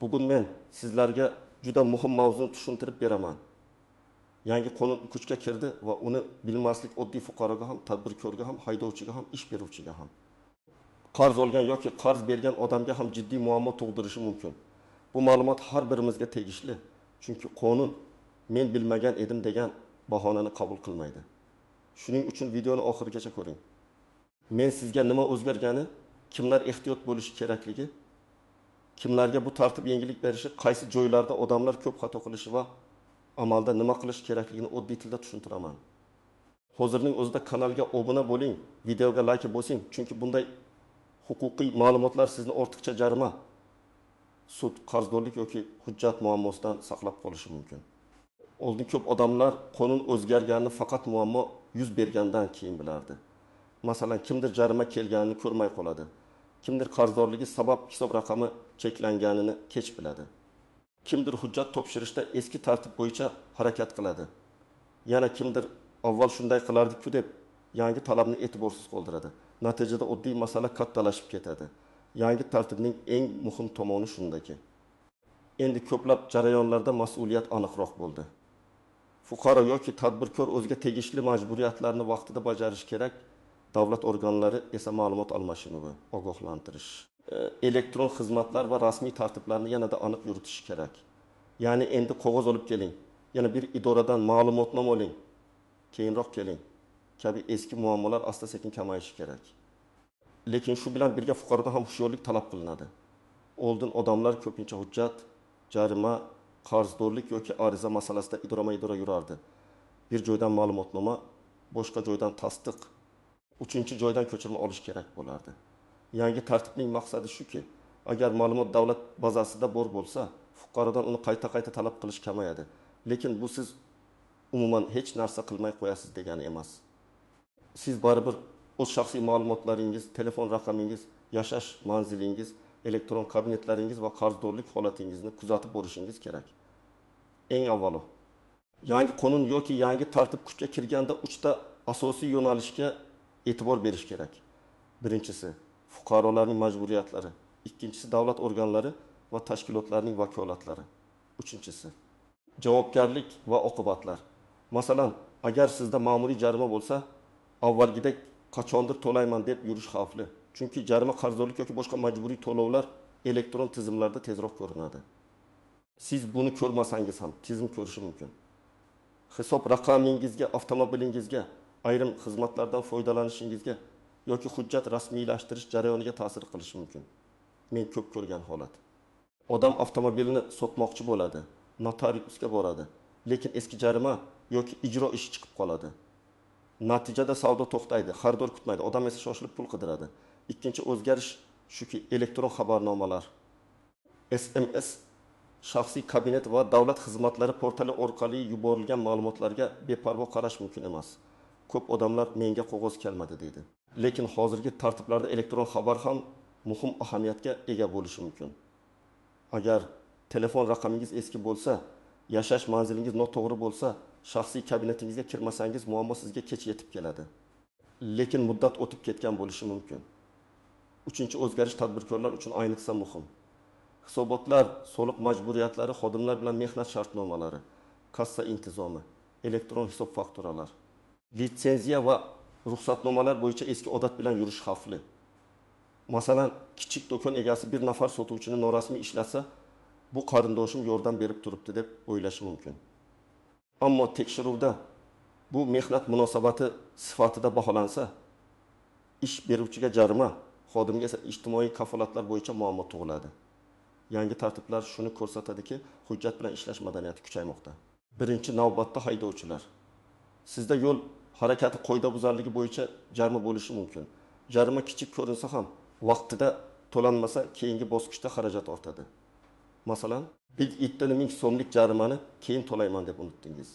Bugun men sizlarga juda muhim mavzuni tushuntirib beraman. Yangi qonun kuchga kirdi va uni bilmaslik oddiy fuqaroga ham, tadbirkorga ham, haydovchiga ham, ish beruvchiga ham, qarz olgan yoki qarz bergan odamga ham jiddiy muammo tug'dirishi mumkin. Bu ma'lumot har birimizga tegishli, chunki qonun men bilmagan edim degan bahonani qabul qilmaydi. Shuning uchun videoni oxirigacha ko'ring. Men sizga nima o'zgargani, kimlar ehtiyot bo'lishi kerakligi, kimlarga bu tartib yengillik berishi, qaysi joylarda odamlar ko'p xato qilishi va amalda nima qilish kerakligini oddiy tilda tushuntiraman. Hozirning o'zida kanalga obuna bo'ling, videoga like bosing, chunki bunday huquqiy ma'lumotlar sizni ortiqcha jarima, sud, qarzdorlik yoki hujjat muammosidan saqlab qolishi mumkin. Oldin ko'p odamlar qonun o'zgarganini faqat muammo yuz bergandan keyin bilardi. Masalan, kimdir jarima kelganini ko'rmay qoladi. Kimdir qarzdorligi sabab hisob raqami cheklanganini kech biladi. Kimdir hujjat topshirishda eski tartib bo'yicha harakat qiladi. Yana kimdir avval shunday qilardik-ku deb yangi talabni e'tiborsiz qoldiradi. Natijada oddiy masala kattalashib ketadi. Yangi tartibning eng muhim tomoni shundaki, endi ko'plab jarayonlarda mas'uliyat aniqroq bo'ldi. Fuqaro yoki tadbirkor o'ziga tegishli majburiyatlarni vaqtida bajarishi kerak, davlat organlari esa ma'lumot almashinuvi, ogohlantirish, elektron xizmatlar va rasmiy tartiblarni yanada aniq yuritish kerak. Ya'ni endi qog'oz olib keling, yana bir idoradan ma'lumotnoma oling, keyinroq keling kabi eski muammolar asta-sekin kamayishi kerak. Lekin shu bilan birga fuqarodan ham hushyorlik talab qilinadi. Oldin odamlar ko'pincha hujjat, jarima, qarzdorlik yoki ariza masalasida idorama-idora yurardi. Bir joydan ma'lumotnoma, boshqa joydan tasdiq, uchinchi joydan ko'chirma olish kerak bo'lardi. Yangi tartibning maqsadi shuki, agar ma'lumot davlat bazasida bor bo'lsa, fuqarodan uni qayta-qayta talab qilish kamayadi. Lekin bu siz umuman hech narsa qilmay qo'yasiz degani emas. Siz baribir o'z shaxsiy ma'lumotlaringiz, telefon raqamingiz, yashash manzilingiz, elektron kabinetlaringiz va qarzdorlik holatingizni kuzatib borishingiz kerak. Eng avvalo, yangi qonun yoki yangi tartib kuchga kirganda uchta asosiy yo'nalishga e'tibor berish kerak. Birinchisi, fuqarolarning majburiyatlari, ikkinchisi, davlat organlari va tashkilotlarning vakolatlari, uchinchisi, javobgarlik va oqibatlar. Masalan, agar sizda ma'muriy jarima bo'lsa, avvalgidek qachondir to'layman deb yurish xavfli. Chunki jarima, qarzdorlik yoki boshqa majburiy to'lovlar elektron tizimlarda tezroq ko'rinadi. Siz buni ko'rmasangiz ham tizim ko'rishi mumkin. Hisob raqamingizga, avtomobilingizga, ayrim xizmatlardan foydalanishingizga yoki hujjat rasmiylashtirish jarayoniga ta'sir qilishi mumkin. Men ko'p ko'rgan holat. Odam avtomobilini sotmoqchi bo'ladi, notariusga boradi, lekin eski jarima yoki ijro ishi chiqib qoladi. Natijada savdo to'xtaydi, xaridor kutmaydi, odam esa shoshilib pul qidiradi. Ikkinchi o'zgarish shuki, elektron xabarnomalar, SMS, shaxsiy kabinet va davlat xizmatlari portali orqali yuborilgan ma'lumotlarga beparvo qarash mumkin emas. Ko'p odamlar menga qog'oz kelmadi deydi. Lekin hozirgi tartiblarda elektron xabar ham muhim ahamiyatga ega bo'lishi mumkin. Agar telefon raqamingiz eski bo'lsa, yashash manzilingiz noto'g'ri bo'lsa, shaxsiy kabinetingizga kirmasangiz muammo sizga kech yetib keladi. Lekin muddat o'tib ketgan bo'lishi mumkin. Uchinchi o'zgarish tadbirkorlar uchun ayniqsa muhim. Hisobotlar, soliq majburiyatlari, xodimlar bilan mehnat shartnomalari, kassa intizomi, elektron hisob fakturalar, litsenziya va ruxsatnomalar bo'yicha eski odat bilan yurish xavfli. Masalan, kichik do'kon egasi bir nafar sotuvchini norasmiy ishlatsa, bu qarindoshim yordam berib turibdi deb o'ylashi mumkin. Ammo tekshiruvda bu mehnat munosabati sifatida baholansa, ish beruvchiga jarima, xodimga esa ijtimoiy kafolatlar bo'yicha muammo tug'iladi. Yangi tartiblar shuni ko'rsatadiki, hujjat bilan ishlash madaniyati kuchaymoqda. Birinchi navbatda haydovchilar. Sizda yo'l harakati qoidabuzarligi bo'yicha jarima bo'lishi mumkin. Jarima kichik ko'rinsa ham vaqtida to'lanmasa keyingi bosqichda xarajat ortadi. Masalan, 1,5 ming so'mlik jarimani keyin to'layman deb unutdingiz.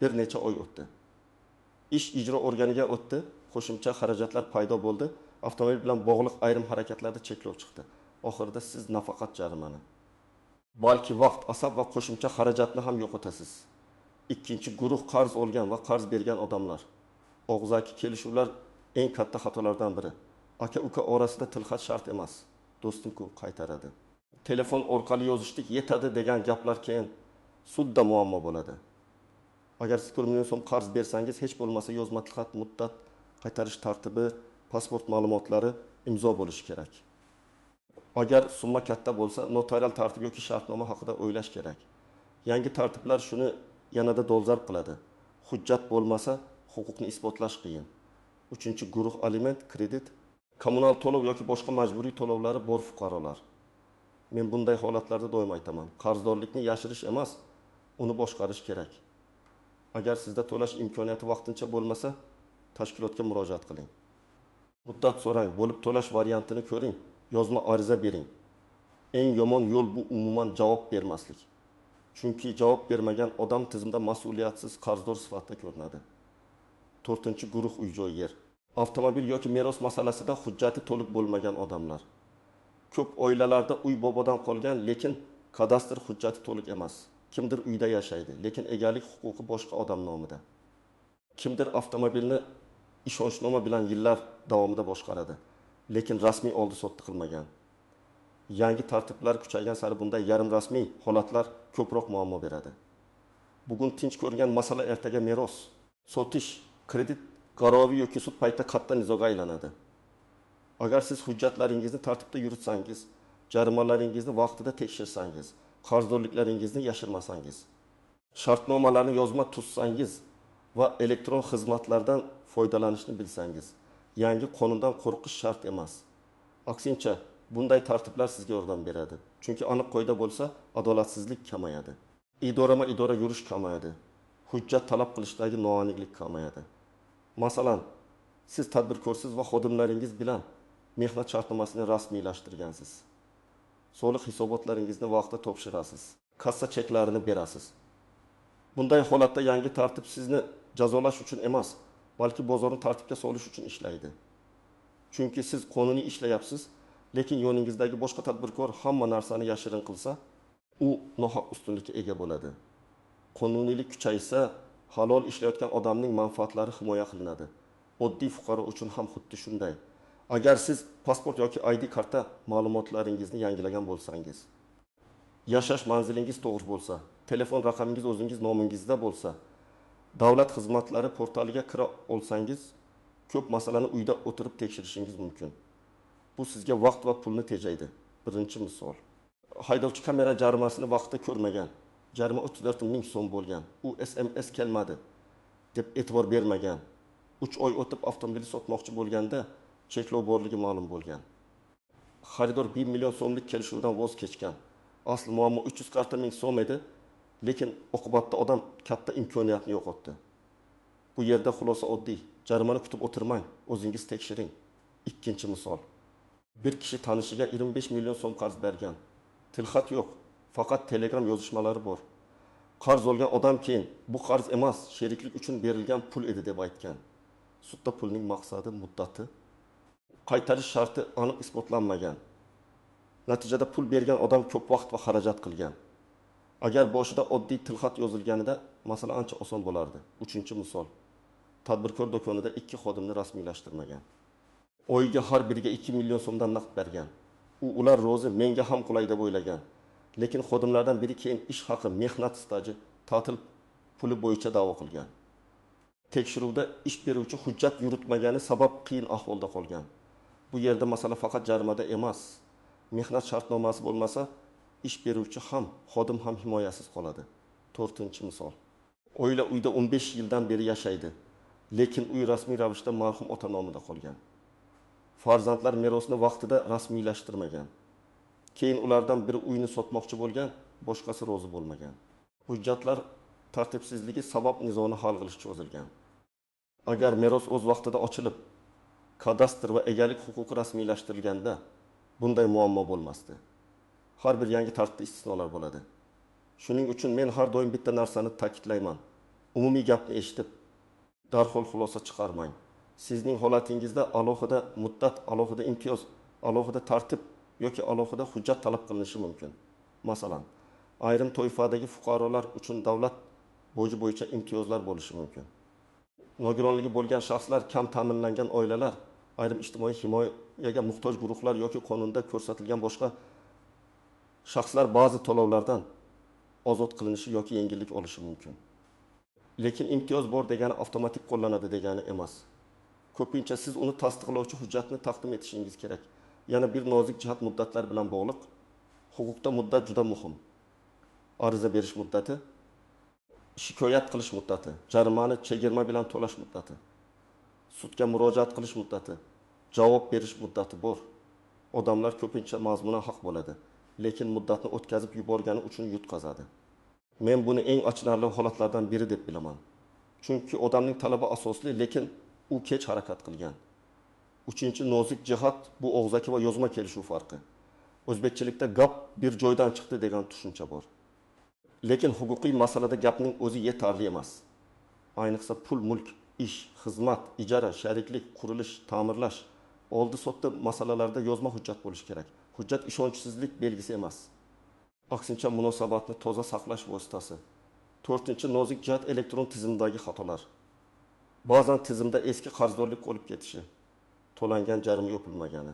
Bir necha oy o'tdi. Ish ijro organiga o'tdi, qo'shimcha xarajatlar paydo bo'ldi, avtomobil bilan bog'liq ayrim harakatlarda cheklov chiqdi. Oxirida siz nafaqat jarimani, balki vaqt, asab va qo'shimcha xarajatni ham yo'qotasiz. Ikkinchi guruh qarz olgan va qarz bergan odamlar. Og'zaki kelishuvlar eng katta xatolardan biri. Aka-uka orasida tilxat shart emas. Do'stim-ku qaytaradi. Telefon orqali yozishdik yetadi degan gaplar keyin sudda muammo bo'ladi. Agar siz 1 million so'm qarz bersangiz, hech bo'lmasa yozma tilxat, muddat, qaytarish tartibi, pasport ma'lumotlari, imzo bo'lishi kerak. Agar summa katta bo'lsa, notarial tartib yoki shartnoma haqida o'ylash kerak. Yangi tartiblar shuni yanada dolzarb qiladi. Hujjat bo'lmasa, huquqni isbotlash qiyin. Uchinchi guruh aliment, kredit, kommunal to'lov yoki boshqa majburiy to'lovlari bor fuqarolar. Men bunday holatlarda doim aytaman, qarzdorlikni yashirish emas, uni boshqarish kerak. Agar sizda to'lash imkoniyati vaqtincha bo'lmasa, tashkilotga murojaat qiling. Muddat so'rang, bo'lib to'lash variantini ko'ring, yozma ariza bering. Eng yomon yo'l bu umuman javob bermaslik. Chunki javob bermagan odam tizimda mas'uliyatsiz qarzdor sifatida ko'rinadi. To'rtinchi guruh uy-joy yer. Avtomobil yoki meros masalasida hujjati to'liq bo'lmagan odamlar. Ko'p oilalarda uy bobodan qolgan, lekin kadastr hujjati to'liq emas. Kimdir uyda yashaydi, lekin egalik huquqi boshqa odam nomida. Kimdir avtomobilni ishonchnoma bilan yillar davomida boshqaradi, lekin rasmiy oldi-sotdi qilmagan. Yangi tartiblar kuchaygan sari bunday yarim rasmiy holatlar ko'proq muammo beradi. Bugun tinch ko'ringan masala ertaga meros, sotish, kredit, garovi yoki sud paytida katta nizoga aylanadi. Agar siz hujjatlaringizni tartibda yuritsangiz, jarimalaringizni vaqtida tekshirsangiz, qarzdorliklaringizni yashirmasangiz, shartnomalarni yozma tuzsangiz va elektron xizmatlardan foydalanishni bilsangiz, yangi qonundan qo'rqish shart emas. Aksincha, bunday tartiblar sizga yordam beradi. Chunki aniq qoida bo'lsa, adolatsizlik kamayadi. Idorama-idora yurish kamayadi. Hujjat talab qilishdagi noaniqlik kamayadi. Masalan, siz tadbirkorsiz va xodimlaringiz bilan mehnat shartnomasini rasmiylashtirgansiz. Soliq hisobotlaringizni vaqtida topshirasiz. Kassa cheklarini berasiz. Bunday holatda yangi tartib sizni jazolash uchun emas, balki bozorni tartibga solish uchun ishlaydi. Chunki siz qonuniy ishlayapsiz, lekin yoningizdagi boshqa tadbirkor hamma narsani yashirin qilsa, u nohaq ustunlikka ega bo'ladi. Qonuniylik kuchaysa, halol ishlayotgan odamning manfaatlari himoya qilinadi. Oddiy fuqaro uchun ham xuddi shunday. Agar siz pasport yoki ID karta ma'lumotlaringizni yangilagan bo'lsangiz, yashash manzilingiz to'g'ri bo'lsa, telefon raqamingiz o'zingiz nomingizda bo'lsa, davlat xizmatlari portaliga kira olsangiz, ko'p masalani uyda o'tirib tekshirishingiz mumkin. Bu sizga vaqt va pulni tejaydi. Birinchi misol. Haydovchi kamera jarimasini vaqtida ko'rmagan. Jarima 34 ming so'm bo'lgan. U SMS kelmadi deb e'tibor bermagan. 3 oy o'tib avtomobilni sotmoqchi bo'lganda cheklov borligi ma'lum bo'lgan. Xaridor 1 million so'mlik kelishuvdan voz kechgan. Asl muammo 340 ming so'm edi, lekin oqibatda odam katta imkoniyatni yo'qotdi. Bu yerda xulosa oddiy. Jarimani kutib o'tirmang, o'zingiz tekshiring. Ikkinchi misol. Bir kishi tanishiga 25 million so'm qarz bergan. Tilxat yo'q, faqat Telegram yozishmalari bor. Qarz olgan odam keyin bu qarz emas, sheriklik uchun berilgan pul edi deb aytgan. Sudda pulning maqsadi, muddati, qaytarish sharti aniq isbotlanmagan. Natijada pul bergan odam ko'p vaqt va xarajat qilgan. Agar boshida oddiy tilxat yozilganida masala ancha oson bo'lardi. Uchinchi misol. Tadbirkor do'konida 2 xodimni rasmiylashtirmagan. Oyiga har biriga 2 million so'mdan naqd bergan. U ular rozi, menga ham qulay deb o'ylagan. Lekin xodimlardan biri keyin ish haqi, mehnat staji, ta'til puli bo'yicha da'vo qilgan. Tekshiruvda ish beruvchi hujjat yuritmagani sabab qiyin ahvolda qolgan. Bu yerda masala faqat jarimada emas. Mehnat shartnomasi bo'lmasa, ish beruvchi ham, xodim ham himoyasiz qoladi. To'rtinchi misol. Oila uyda 15 yildan beri yashaydi, lekin uy rasmiy ravishda marhum ota nomida qolgan. Farzandlar merosni vaqtida rasmiylashtirmagan. Keyin ulardan biri uyni sotmoqchi bo'lgan, boshqasi rozi bo'lmagan. Hujjatlar tartibsizligi sabab nizoni hal qilish cho'zilgan. Agar meros o'z vaqtida ochilib, kadastr va egalik huquqi rasmiylashtirilganda bunday muammo bo'lmasdi. Har bir yangi tartibda istisnolar bo'ladi. Shuning uchun men har doim bitta narsani ta'kidlayman. Umumiy gapni eshitib, darhol xulosa chiqarmang. Sizning holatingizda alohida muddat, alohida imtiyoz, alohida tartib yoki alohida hujjat talab qilinishi mumkin. Masalan, ayrim toifadagi fuqarolar uchun davlat boji bo'yicha imtiyozlar bo'lishi mumkin. Nogironligi bo'lgan shaxslar, kam ta'minlangan oilalar, ayrim ijtimoiy himoyaga muhtoj guruhlar yoki qonunda ko'rsatilgan boshqa Shaxslar ba'zi to'lovlardan ozod qilinishi yoki yengillik olishi mumkin. Lekin imtiyoz bor degani avtomatik qo'llanadi degani emas. Ko'pincha siz uni tasdiqlovchi hujjatni taqdim etishingiz kerak. Yana bir nozik jihat muddatlar bilan bog'liq. Huquqda muddat juda muhim. Ariza berish muddati, shikoyat qilish muddati, jarimani chegirma bilan to'lash muddati, sudga murojaat qilish muddati, javob berish muddati bor. Odamlar ko'pincha mazmunan haq bo'ladi, lekin muddatni o'tkazib yuborgani uchun yutqazadi. Men buni eng achinarli holatlardan biri deb bilaman. Chunki odamning talabi asosli, lekin u kech harakat qilgan. Uchinchi nozik jihat bu og'zaki va yozma kelishuv farqi. O'zbekchilikda gap bir joydan chiqdi degan tushuncha bor. Lekin huquqiy masalada gapning o'zi yetarli emas. Ayniqsa pul, mulk, ish, xizmat, ijara, shariklik, qurilish, ta'mirlash, oldi-sotdi masalalarda yozma hujjat bo'lishi kerak. Hujjat ishonchsizlik belgisi emas. Aksincha munosabatni toza saqlash vositasi. To'rtinchi nozik jihat elektron tizimdagi xatolar. Ba'zan tizimda eski qarzdorlik qolib ketishi, to'langan jarima yopilmagani,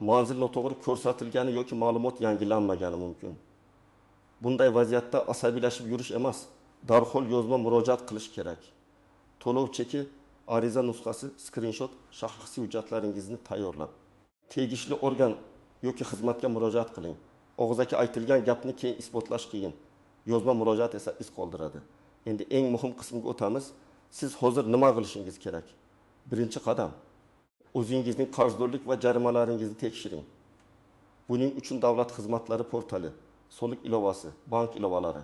manzil noto'g'ri ko'rsatilgani yoki ma'lumot yangilanmagani mumkin. Bunday vaziyatda asabiylashib yurish emas, darhol yozma murojaat qilish kerak. To'lov cheki, ariza nusxasi, skrinshot, shaxsiy hujjatlaringizni tayyorlab, tegishli organ yoki xizmatga murojaat qiling. Og'zaki aytilgan gapni keyin isbotlash qiyin. Yozma murojaat esa iz qoldiradi. Endi eng muhim qismga o'tamiz. Siz hozir nima qilishingiz kerak? Birinchi qadam, o'zingizning qarzdorlik va jarimalaringizni tekshiring. Buning uchun davlat xizmatlari portali, soliq ilovasi, bank ilovalari,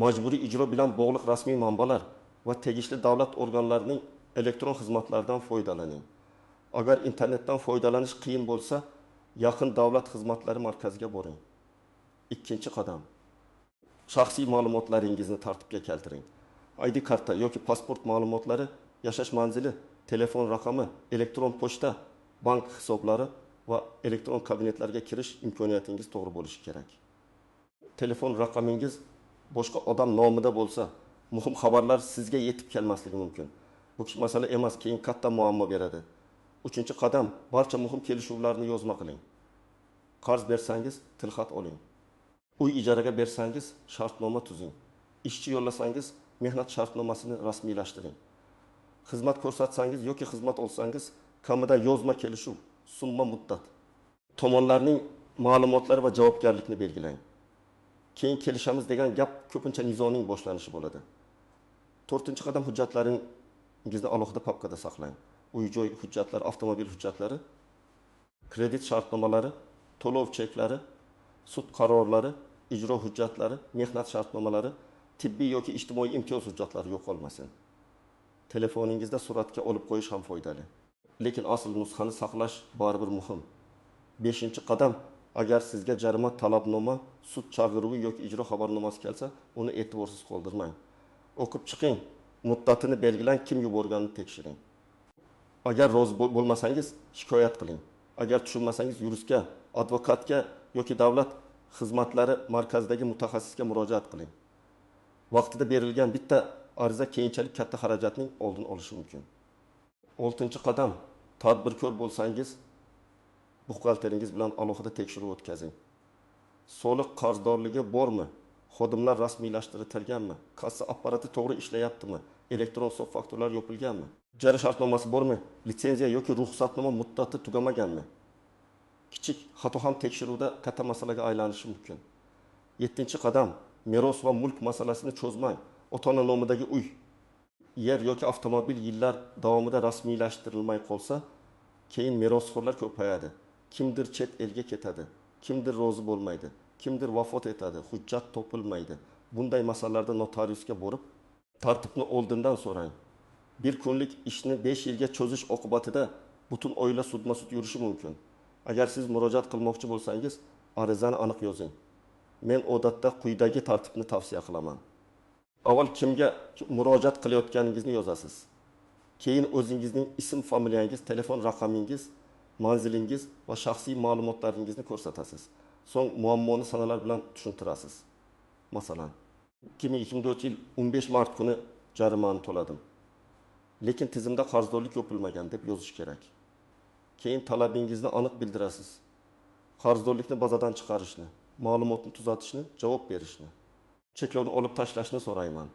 majburiy ijro bilan bog'liq rasmiy manbalar va tegishli davlat organlarining elektron xizmatlaridan foydalaning. Agar internetdan foydalanish qiyin bo'lsa, yaqin davlat xizmatlari markaziga boring. Ikkinchi qadam, shaxsiy ma'lumotlaringizni tartibga keltiring. ID karta yoki pasport ma'lumotlari, yashash manzili, telefon raqami, elektron pochta, bank hisoblari va elektron kabinetlarga kirish imkoniyatingiz to'g'ri bo'lishi kerak. Telefon raqamingiz boshqa odam nomida bo'lsa, muhim xabarlar sizga yetib kelmasligi mumkin. Bu kichik masala emas, keyin katta muammo beradi. Uchinchi qadam, barcha muhim kelishuvlarni yozma qiling. Qarz bersangiz, tilxat oling. Uy ijaraga bersangiz, shartnoma tuzing. Ishchi yollasangiz, mehnat shartnomasini rasmiylashtiring. Xizmat ko'rsatsangiz yoki xizmat olsangiz, kamida yozma kelishuv, summa, muddat. Tomonlarning ma'lumotlari va javobgarlikni belgilang. Keyin kelishamiz degan gap ko'pincha nizoning boshlanishi bo'ladi. To'rtinchi qadam, hujjatlaringizni alohida papkada saqlang. Uy-joy hujjatlari, avtomobil hujjatlari, kredit shartnomalari, to'lov cheklari, sud qarorlari, ijro hujjatlari, mehnat shartnomalari, tibbiy yoki ijtimoiy imtiyoz hujjatlari yo'qolmasin. Telefoningizda suratga olib qo'yish ham foydali. Lekin asl nusxani saqlash baribir muhim. Beshinchi qadam, agar sizga jarima talabnoma, sud chaqiruvi yoki ijro xabarnomasi kelsa, uni e'tiborsiz qoldirmang. O'qib chiqing, muddatini belgilang, kim yuborganini tekshiring. Agar rozi bo'lmasangiz, shikoyat qiling. Agar tushunmasangiz, yuristga, advokatga yoki davlat xizmatlari markazidagi mutaxassisga murojaat qiling. Vaqtida berilgan bitta ariza keyinchalik katta xarajatning oldini olishi mumkin. Oltinchi qadam, tadbirkor bo'lsangiz, buxgalteringiz bilan alohida tekshiruv o'tkazing. Soliq qarzdorligi bormi? Xodimlar rasmiylashtirilganmi? Kassa apparati to'g'ri ishlayaptimi? Elektron hisob fakturalar yopilganmi? Ijara shartnomasi bormi? Litsenziya yoki ruxsatnoma muddati tugamaganmi? Kichik xato ham tekshiruvda katta masalaga aylanishi mumkin. Yettinchi qadam, meros va mulk masalasini cho'zmang. Ota-ona nomidagi uy, yer yoki avtomobil yillar davomida rasmiylashtirilmay qolsa, keyin merosxo'rlar ko'payadi. Kimdir chet elga ketadi, kimdir rozi bo'lmaydi, kimdir vafot etadi, hujjat topilmaydi. Bunday masalalarda notariusga borib, tartibni oldindan so'rang. Bir kunlik ishni 5 yilga cho'zish oqibatida butun oila sudma-sud yurishi mumkin. Agar siz murojaat qilmoqchi bo'lsangiz, arizani aniq yozing. Men odatda quyidagi tartibni tavsiya qilaman. Avval kimga murojaat qilayotganingizni yozasiz. Keyin o'zingizning ism, familiyangiz, telefon raqamingiz, manzilingiz va shaxsiy ma'lumotlaringizni ko'rsatasiz. So'ng muammoni sanalar bilan tushuntirasiz. Masalan, 2024 yil 15 mart kuni jarimani to'ladim. Lekin tizimda qarzdorlik yopilmagan deb yozish kerak. Keyin talabingizni aniq bildirasiz. Qarzdorlikni bazadan chiqarishni, Ma'lumotni tuzatishni, javob berishni. Cheklovni olib tashlashni so'rayman.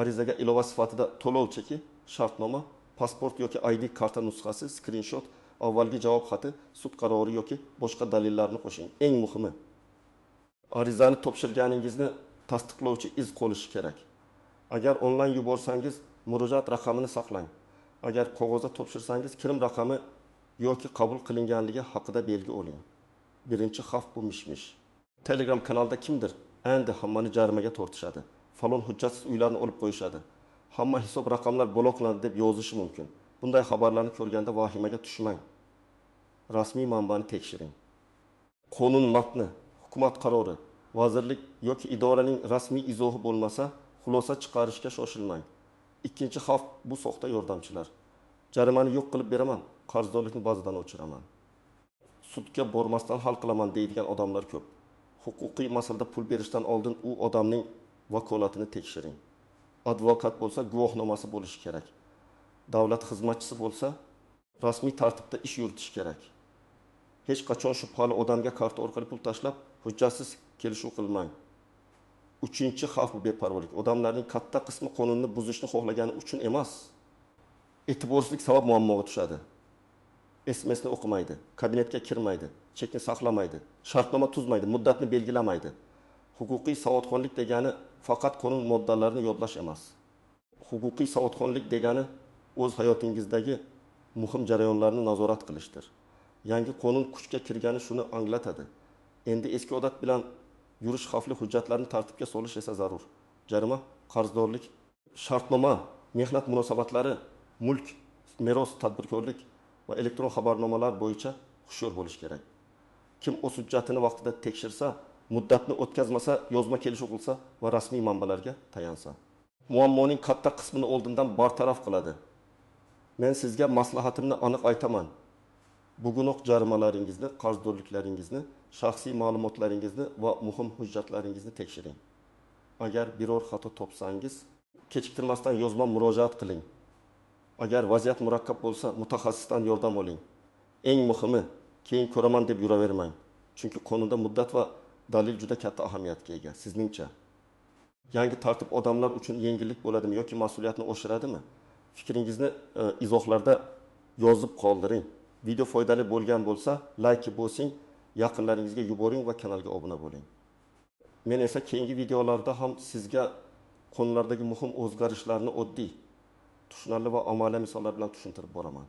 Arizaga ilova sifatida to'lov cheki, shartnoma, pasport yoki ID karta nusxasi, skrinshot, avvalgi javob xati, sud qarori yoki boshqa dalillarni qo'shing. Eng muhimi, arizani topshirganingizni tasdiqlovchi iz qolishi kerak. Agar onlayn yuborsangiz, murojaat raqamini saqlang. Agar qog'ozda topshirsangiz, kirim raqami yoki qabul qilinganligi haqida belgi oling. Birinchi xavf bu mish-mish. Telegram kanalda kimdir "Endi hammani jarimaga tortishadi", "Falon hujjatsiz uylarni olib qo'yishadi", "Hamma hisob raqamlar bloklanadi" deb yozishi mumkin. Bunday xabarlarni ko'rganda vahimaga tushmang. Rasmiy manbani tekshiring. Qonun matni, hukumat qarori, vazirlik yoki idoraning rasmiy izohi bo'lmasa, xulosa chiqarishga shoshilmang. Ikkinchi xavf bu soxta yordamchilar. "Jarimani yo'q qilib beraman, qarzdorlikni bazadan o'chiraman. Sudga bormasdan hal qilaman" deydigan odamlar ko'p. Huquqiy masalada pul berishdan oldin u odamning vakolatini tekshiring. Advokat bo'lsa, guvohnomasi bo'lishi kerak. Davlat xizmatchisi bo'lsa, rasmiy tartibda ish yuritishi kerak. Hech qachon shubhali odamga karta orqali pul tashlab, hujjatsiz kelishuv qilmang. Uchinchi xavf bu beparvolik. Odamlarning katta qismi qonunni buzishni xohlagani uchun emas. E'tiborsizlik sabab muammoga tushadi. SMSni o'qimaydi, kabinetga kirmaydi, chekni saqlamaydi, shartnoma tuzmaydi, muddatni belgilamaydi. Huquqiy savodxonlik degani faqat qonun moddalarini yodlash emas. Huquqiy savodxonlik degani o'z hayotingizdagi muhim jarayonlarni nazorat qilishdir. Yangi qonun kuchga kirgani shuni anglatadi. Endi eski odat bilan yurish xavfli, hujjatlarni tartibga solish esa zarur. Jarima, qarzdorlik, shartnoma, mehnat munosabatlari, mulk, meros, tadbirkorlik va elektron xabarnomalar bo'yicha hushyor bo'lish kerak. Kim o'z hujjatini vaqtida tekshirsa, muddatni o'tkazmasa, yozma kelishuv qilsa va rasmiy manbalarga tayansa, muammoning katta qismini oldindan bartaraf qiladi. Men sizga maslahatimni aniq aytaman. Bugunoq jarimalaringizni, qarzdorliklaringizni, shaxsiy ma'lumotlaringizni va muhim hujjatlaringizni tekshiring. Agar biror xato topsangiz, kechiktirmasdan yozma murojaat qiling. Agar vaziyat murakkab bo'lsa, mutaxassisdan yordam oling. Eng muhimi, keyin ko'raman deb yuravermang. Chunki qonunda muddat va dalil juda katta ahamiyatga ega. Sizningcha, yangi tartib odamlar uchun yengillik bo'ladimi yoki mas'uliyatni oshiradimi? Fikringizni izohlarda yozib qoldiring. Video foydali bo'lgan bo'lsa, like bosing, yaqinlaringizga yuboring va kanalga obuna bo'ling. Men esa keyingi videolarda ham sizga qonunlardagi muhim o'zgarishlarni oddiy, tushunarli va amaliy misollar bilan tushuntirib boraman.